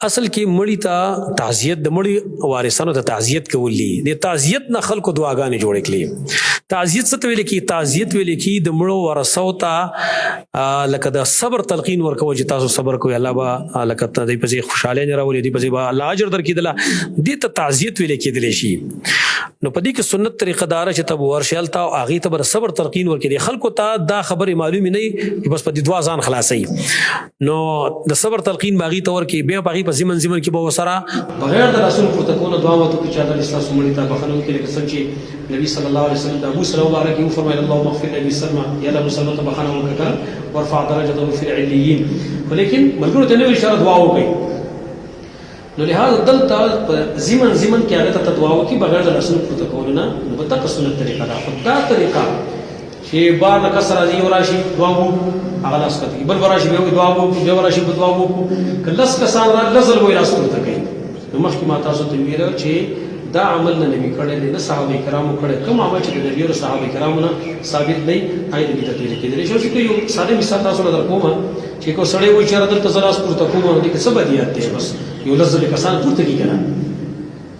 اصل کې مړی ته تعزیت، د مړی وارثانو ته تعزیت کول دي. د تعزیت نه خلکو دعاګانې جوړې کړې. تعزیت څه ته ویل کی؟ تعزیت ویل کی د مړو ورثو ته لکه د صبر تلقین ورکول چې تاسو صبر کوئ، الله به لکه ته دې پسې خوشاله نه راولي، دې پسې به الله اجر درکې دله. دې ته تعزیت ویل کېدلی شي. نو په دې کې سنت طریقه دار چې ته ورشي هلته او هغې ته به صبر تلقین ورکړي. خلکو ته دا خبرې معلومې نه وي، بس په دې دعا ځان خلاصوي. نو د صبر تلقین باغی ته ورکي، بیا باغی په زمن زمن کې به وسره بغیر د لاسونو پورته کولو دعا وته چې الله دې تاسو مړي ته بخنه وکړي، لکه څنګه چې نبی صلی الله علیه وسلم د ابو سلمہ مبارک یو فرمایل: اللهم اغفر لابي سلمہ، یا الله ابو سلمہ ته بخنه وکړه، ورفع درجته فی العلیین. ولیکن ملګرو ته نو اشاره دعا وکړي. نو لهدا دلته په زمن زمن کې هغه ته دعا وکړي بغیر د لاسونو پورته کولو نه، نو په دغه سنت طریقه ده. خو دا طریقه چې بار د کس راځي، یو راشي دعا وو، هغه لاس کوي، بل راشي بیا دعا وو، بیا راشي دعا وو، که لس کسان را لزل وې لاس پورته کوي. نو مخکې ما تاسو ته ویل چې دا عمل نه نبی کړی دی، نه صحابه کرامو کړی. کوم عمل چې د نبی او صحابه کرامو نه ثابت نه آی د بدعت ویل کېدلی شي. چې یو ساده مثال تاسو له درکوم چې کو سړی وایي چې دلته زه لاس پورته کوم، نو دې کې څه بدیات دی؟ بس یو لس ځلې کسان پورته کیږي کنه.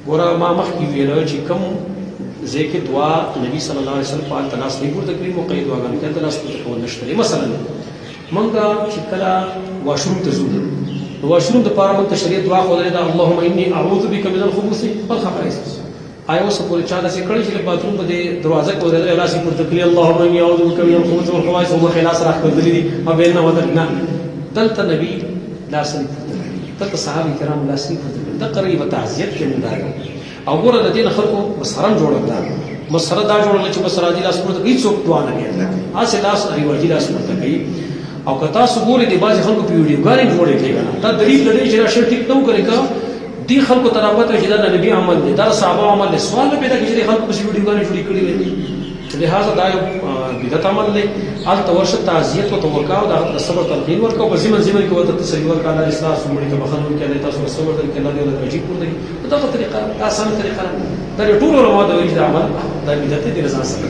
ګوره، ما مخکې ویل چې کوم ځای کې دعا نبی صلی الله علیه وسلم په حالت لاس نه پورته کړي، مقید دعاګانې کې لاس پورته کول نشته. مثلا مونږ چې کله واشروم ته ځو، نو واشروم د پاره مونږ ته شریعت دعا ښودلې ده: اللهم انی اعوذ بک من الخبث والخبائث. آیا اوس پورې چا داسې کړی چې باتروم په دې دروازه کې ودرېدل، لاس یې پورته کړی، اللهم انی اعوذ بک من الخبث والخبائث، او مخې لاس راښکلي دي او بیا نه ودرېد؟ نه، دلته نبی لاس نه پورته کړی، دلته صحابه کرام لاس نه پورته کړی. د قریب تعزیت کې مونږ او ګوره د دې نه خلکو مسخره هم جوړه کړه. مسخره دا جوړه چې بس راځي لاس پورته کوي، څوک دعا نه کوي، هسې لاس رواجي لاس پورته کوي. او که تاسو ګورئ، د بعضې خلکو په ویډیوګانې جوړې کړې که نه، دا دلیل د دې چې دا شی ټیک نه وکړي که دې خلکو ته راپته چې دا د نبي عمل دی، دا د صحابه عمل دی، سوال نه پیدا کېږي چې خلکو پسې ویډیوګانې جوړې کړې وي. لهذا دا یو بدعت عمل دی. هلته ورشه، تعزیت ورته وکړه او د هغه د صبر تلقین ورکړه، په ضمن ضمن کې ورته تسلي ورکړه: الله دې ستاسو مړي ته بخښنه وکړي، الله تاسو له صبر درکړي، الله دې له درجې پورته کړي. دغه طریقه، دا اسانه طریقه ده. دا ټول علما د ویلي دا عمل دا بدعت دی، ځان سره.